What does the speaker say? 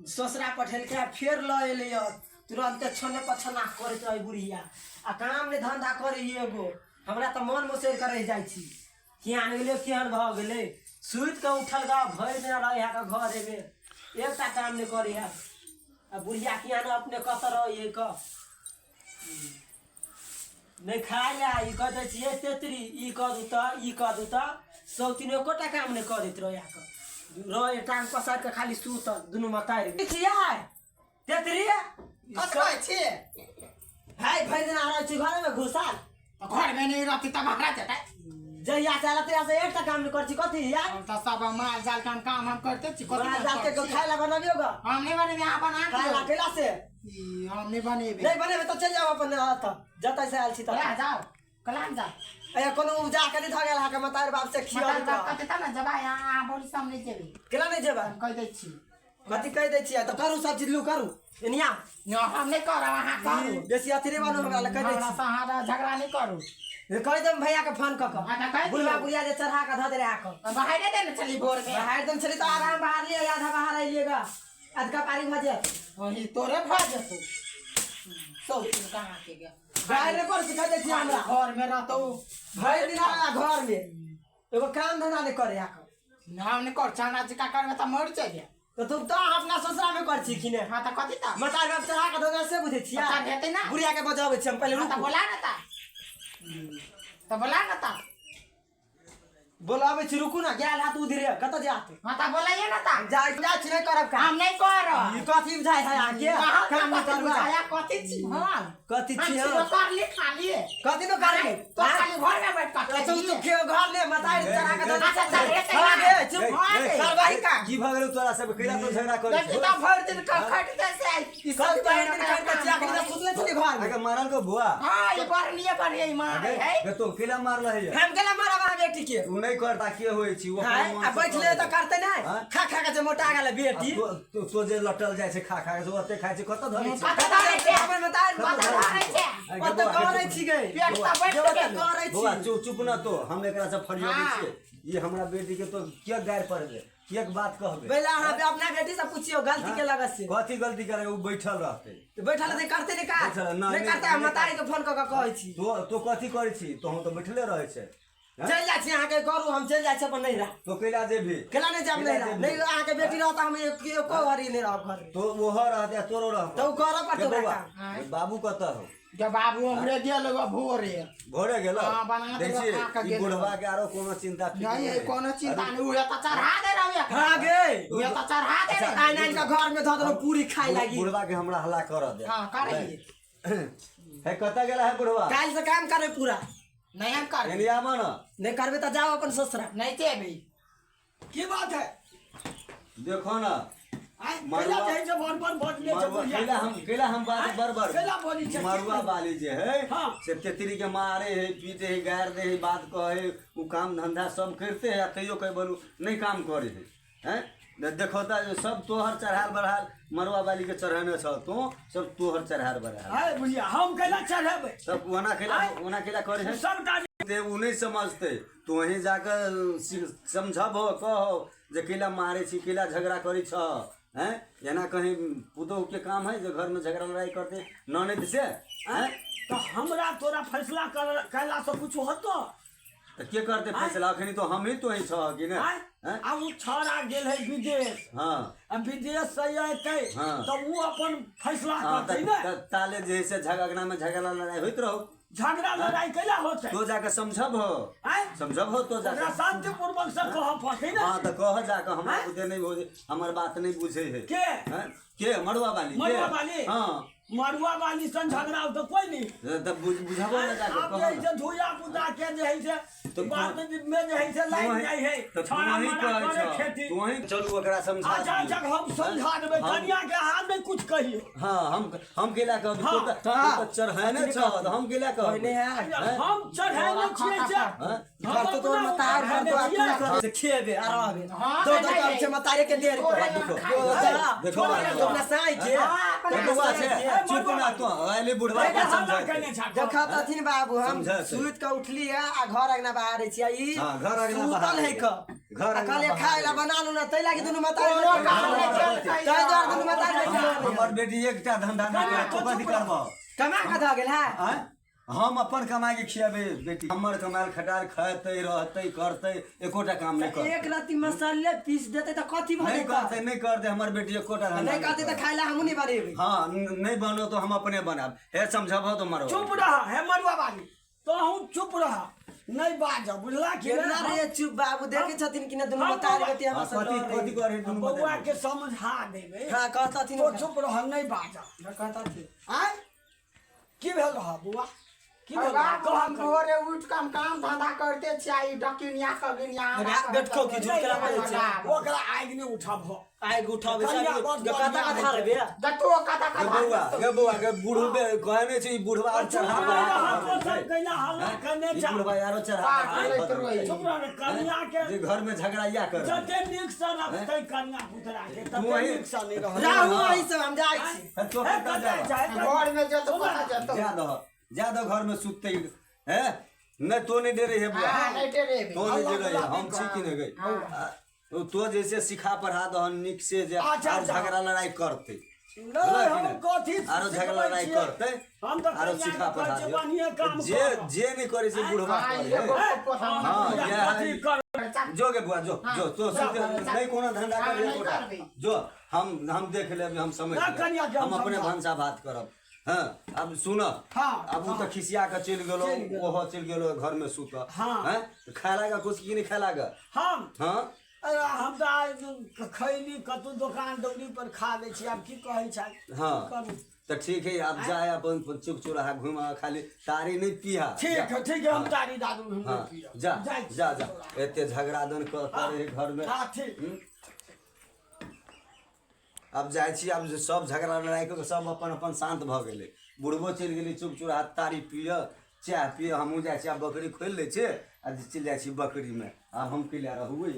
ससुरा पठेलकै आ फेर लऽ एलै हँ तुरन्ते छने पछना करैत रहै बुढ़िया आ काम नहि धन्धा करै है एगो। हमरा तऽ मन मोसरि कऽ रहि जाइ छी, केहन गेलै केहन भऽ गेलै। सुति कऽ उठल गा भरि दिन रहै है घरेमे, एकटा काम नहि करै है। आ बुढ़िया किया ने अपने कतऽ रहै है कऽ नहि खाय ला ई कह दै छियै तेतरी ई कऽ दू तऽ ई कऽ दू तऽ सौतीन एकोटा काम नहि करैत रहै कऽ रहै, टांग पसारि कऽ खाली सुतल दुनू मतारि छियै। तेतरी कथी कहै छी? है भरि दिन रहै छी घरेमे घुसल। घर में नहीं रहती तब हमरा जेतै। जहिया से आयल तहिया से एकटा काम नहि करै छी। कथी यार? हम तऽ सब माल जाल के हम काम हम करते छी। कथी माल जाल के खाय ला बनबियौ ग? हम नहीं बनेबे, अहाँ बना खाय ला दियौ। केला से? ई हम नहीं बनेबे। नहि बनेबे तऽ चलि जाउ अपन एतऽ जतऽ से आयल छी ततऽ। कला जाओ, कलाम जाओ। अरे कोनो उपजा के नहि धऽ गेल अहाँके मतारि बाप से खियाबैत मतलब रहत। कते तब ने जबा अहाँ बोली से हम नहीं जेबे। केना नहि जेबै? हम कहि दै छी। कथी कहि दै छियै? तऽ करू सब चीज, लू करू एनिया। न, हम नहीं करब, अहाँ करू। बेसी अथी नहि बनू, हमरा लग कहि दै हमरा छी। से अहाँ झगड़ा नहीं करू। कहि देब भैया के फोन कऽ कऽ। हाँ, तऽ कहि दियौ। बुढ़वा बुढ़िया जे चढ़ा कऽ धऽ देने अहाँके। बाहरे दे ने चली भोर में। बाहर देने छली तऽ आराम बाहर लिअ, आधा बाहर अइलियै ग आध कपारी भऽ जायत। वही तोरे भऽ जेतौ। सौ दिन कहाँ के गया। बाहर नहि करू, कहि दै छी हमरा। घर में रहतौ। भरि दिन आया घर में एगो काम धंधा नहि करे अहाँके। ना, हम नहीं कर, हमरा जे का करबे तऽ मर जाइए। तऽ तू तऽ अपना ससुरा में कर छी कि ने? हाँ तऽ कथी तऽ? मतार बाप चढ़ा कऽ धऽ से बुझै छियै? तऽ हेतै ना। बुढ़िया के बजाबै छी हम पहिले। हाँ, तऽ रुकू। बोला ना तऽ। तऽ बोला ना तऽ। बोलाबै छी, रुकू ने, गेल हाथ उधरे कतऽ जायत? हाँ तऽ बोलाइए ना तऽ। जाइ जाइ छी, नहि करब काम। हम नहीं करब। ई कथी बुझाइ है अहाँके? अहाँ काम नहि कथी करबै? बुझाया, कथी छी हम? कथी हम छी छी हम? नौकर ली खाली। कथी नौकर ली? तो खाली घर में बैठ कऽ तू तू के घर ले मतारी चढ़ा कऽ धऽ। अच्छा, चल, हेतै हाँ ना। गे, चुप। हाँ गे। करबही काम। की भऽ गेलौ तोरा सब? कैला तो झगड़ा करै देखी छौ? तऽ भरि दिन खटिते से आई। ई सब कल भरि दिन काम खटिते छी, अखनी तऽ सुतले छली घर में। अगे मारल को बुआ? हाँ, ई बरनिये बरनिये ई मारै है। गे तो कैला मारल है? हम केला मारब अहाँ बेटी के? तू नहीं करता के होय छी? ओ अपन हाय, मन आ से बैठले करै। तऽ करतै नहि। हाँ? खा खा के जे मोटा गेलै बेटी। आ तो जे लटल जाइ छै खा खा के, से ओते खाइ छै, कतऽ धरै छै? कतऽ धरै छै? अपन मतारी कतऽ धरै छै? अरे ओते बौआ, करै छी गे। पेट तऽ बैठ जे ओते गेल। करै बौआ छी। चुप चुप न तो, हम एकरा से फरियाबै हाँ। छियै। ई हमरा बेटी के तो किया गारि पड़बे, किया बात कहबे? पहिले अहाँ अपना बेटी से पुछियौ गलती के लगत से। कथी गलती करे? उ बैठल रहतै। तऽ बैठल रहतै करतै नहि काज? बैठल नहि, नहि नहि, करतै, हम नहि। मतारी के फोन कऽ कऽ कहै छी। तो कथी करै छी? तोहूँ तऽ बैठले रहै छै। हैं? चलि जाइ छी अहाँके करू, हम चलि जाइ छी अपन नैहरा। तो कैला जेबही? केना नहि जायब कैला नैहरा? जेबही? नहि अहाँके बेटी रहत हम एको घड़ी नहि रहब घर में। तो ओहो रहतै आ तोरो रहतौ। तऽ उ करऽ पड़तौ गे ओकरा बौआ, काम। बाबू कतऽ हौ? जब बाबू हमरे गेल एगो भोरे। भोरे गेलो? हाँ, बना देख देलक, छी, खा कऽ ई गेल। बुढ़वा के आरो कोनो चिंता फिक्र नहीं नहीं। कोनो चिंता नहीं, उहे तऽ चढ़ा दे रहे। हाँ गे। उहे तऽ चढ़ा दे रहे। आनि आनि कऽ घर में धऽ देलहुँ पूरी खाय लागी। बुढ़वा के हमरा हल्ला करऽ दे। हाँ, करही। हे कतऽ गेला है बुढ़वा? काल्हि से काम करबै पूरा। नहीं हम करबै। एने आबऽ न। नहि करबै तऽ जाउ अपन ससुरा। नहीं जेबै। की बात है? देखो न। आँय, मरुआ- कैला जाइ छै बर बर बजले छै मरुआ बुढ़िया? कैला हम कैला हम बात आँय, बड़ बड़ कैला बोली छै? मरुआ बाली जे है हाँ। से तेतरी के मारे है, पीटे है, गारि दे है, बात कहे है, उ काम धंधा सब करते है आ तैयो कहे बोलू नहीं काम करे है। हैं? ने देखो तऽ सब तोहर चढ़ाल बढ़ाल मरुआ बाली के चढ़ेने छह तू, सब तोहर चढ़ाल बढ़ाल। आँय बुढ़िया, हम कैला चढ़ेबै? सब ओना कैला आँय? ओना कैला करे है? सबटा ते उ नहीं समझते, तू वहीं जाके समझबहो, कहो जे कैला मारे छी, कैला झगड़ा करै छह। हैं? एना कहीं पुतोहु के काम है जे घर में झगड़ा लड़ाई करते ननद से? हैं? तऽ हमरा तोरा फैसला कैला से कुछ होतो? तऽ के करते फैसला? अखनी तो हम ही तो ही छह कि ने? आँय? हैं? आब उ छौड़ा गेल है विदेश। हाँ। आ विदेश से अयतै हाँ। तऽ उ अपन फैसला हाँ, करतै ने। तऽ ताले जे है से झगड़ा में झगड़ा लड़ाई होइत रहो। झगड़ा लड़ाई कैला होतै? तो जाके समझबहो। आँय? समझबहो तो जाके। ओकरा शांतिपूर्वक से कहऽ पड़तै ने। हाँ, तऽ कह जाके हमरा आँय? बुझे नहीं हो, हमर बात नहीं बुझे है। के? हैं? के? मरुआ बाली के? मरुआ बाली? हाँ। मरुआ बाली सन झगड़ा हो तऽ कोई नहीं। तऽ बुझबो ना जाके, आब कह जे है ना। से धुइया पुता के जे है से तऽ बात में जे है से लागि जाइ है। तऽ छौड़ा तू ही मना कहै करे छह। खेती। तू ही चलू ओकरा समझा अच्छा, दियौ। अच्छा, हम समझा देबै। हम- कनिया के अहाँ नहि कुछ कहियौ। हाँ, हम केला कहब? हाँ। तो तऽ चढ़ेने छह, तऽ हम केला कहब? पहिने है। हैं? हम चढ़ेने छियै से हैं? हम घर तो तोर अपना मतार घर चढ़ेने तो तू छियै। कर से खेबे आ रहबे। हाँ, दो दो नहीं, कर छै मतारे के देर तोरे पर। देखो, खाइ देखो, देखो, तो अपना साई के। हाँ, अपना तो बौआ छै, ए, चुप ना तो, अयली बुढ़वा के हल्ला समझाइते। केने छा। देखा तऽ अथिन बाबू, हम समझाइते। सुति कऽ उठली है आ घर अंगना बाहर छियै ई। हाँ, घर अंगना सुतल बहारै है छै। क घर आ अंगना कहलियै बहारै खाय ला छै। बना लू ना, तै लागी दुनू मतारी कोनो काम नहि केलकै। तै दुआरे दुनू मतारी हमर बेटी एकटा धंधा नहि कनिया, करे, तो तो कथी चुप रह। करबह? कमा कऽ दऽ गेल है। आँय? हम अपन कमाई के खियाबे बेटी, हमर कमायल खटाल खेतै रहतै करतै, एकोटा काम नहि करतै। एक रत्ती मसाले पीस देतै तऽ कथी भऽ नहि जेतै? करतै, नहि करतै हमर बेटी एकोटा धंधा। नहि करतै तऽ खाय लए हमहूँ नहि बनेबै। हाँ, नहि बनो तो हम अपने बनाब। हे, समझबहो तो मरो। चुप रह हे मरुआ बाली, तोहू चुप रह, नहि बाज, बुझला कि केना नहि? रे चुप बाबू, देखै छथिन कि नहि दुनू हम मतारी बौआ- बेटी हमरा हाँ, से कथी लड़ै। कथी करे दुनू बौआ मतारी? के समझा देबै। हाँ, कहतथिन। तो चुप रह, नहि बाज। कहतथिन। आँय, की भेल रह बौआ, की भेल? बाबू, कह हम भोरे उठि कऽ हम काम धंधा करते छियै, ई डकिनिया कगिनिया। बेटको की झूठ केना बाजै छै? ओकरा आगि नहि उठब। आगि उठाबै कनिया बड़ कता बढ़िया। कथा रे बे। जतो कथा गे कथा। बौआ, गे बौआ, गे बुढ़बे कहने छै, ई बुढ़बा आर चुप चढ़ा रह, बढ़ा तो सब कैला हल्ला करने ई जा। बुढ़बा आरो चढ़ा पार बढ़ा करैत रहै। चुप रह रे, कनिया के जे घर में झगड़ा या कर। जते नीक से रखतै कनिया पुतरा के तू तते वही- नीक से नहि रहतै। राहु अहीं सब, हम जाइ छी। तो हे, कतऽ कतऽ जाबह? जाइ? घर में जतो कथा जतो। जा दह, जा दह, घर में सुतते है नहीं तो नहीं डरे है बुआ। हाँ, नहीं डरेबै। तो नहीं डरे है, हम छी कि नहीं गई? तो जैसे सिखा पढ़ा दहन नीक से जे अच्छा, आर अच्छा। झगड़ा लड़ाई करते। नहि, हम कथी आरो झगड़ा सिखबै लड़ाई छियै? करते। हम तऽ आरो कनिया सिखा के पढ़ा कहै छियै, दियौ। बढ़िएँ काम जे कर। जे नहीं करे से बुढ़वा हाँ, करे। एगो है। पोथा हाँ, कनिया इएह कथी है। कर? जो गे बुआ, जो जो तो सुते नहीं, कोनो धंधा हाँ, कर नहीं एकोटा। करबै। जो हम देख लेब, हम समझ ना, लेब। कनिया के हम हम अपने समझा। भनसा भात करब। हाँ, अब सुन। हाँ, अब उ तऽ खिसिया के चलि गेलो। चलि गेलो। ओहो चलि गेलो घर में सुत। हाँ। हैं, खाय लागा कुछ की नहीं खाय लागा? हम? हाँ। अरे, हम तऽ आइ खैली, कतहु दोकान दौरी पर खा लै छी, आब की कहै छै? हाँ। करू। तऽ ठीक है, आब जाए अपन अपन चुप चुराहा घुमा, खाली तारी नहीं पीहा। ठीक जा। है, ठीक है, हम तारी दारू हम हाँ। नहि पीअब। जा। जाइ छी। जा जा, एते झगड़ा दन करे है घर में। हाँ, ठीक। आब जाइ छी, आब जे सब झगड़ा लड़ाइ कऽ के सब अपन अपन शान्त भऽ गेलै, बुढ़बो चलि गेलै चुप चुराहा तारी पियऽ, चाह पियऽ। हमहूँ जाइ छी, आब बकरी खोलि लै छियै आ चलि जाइ छी बकरीमे। आब हम की लए रहबै।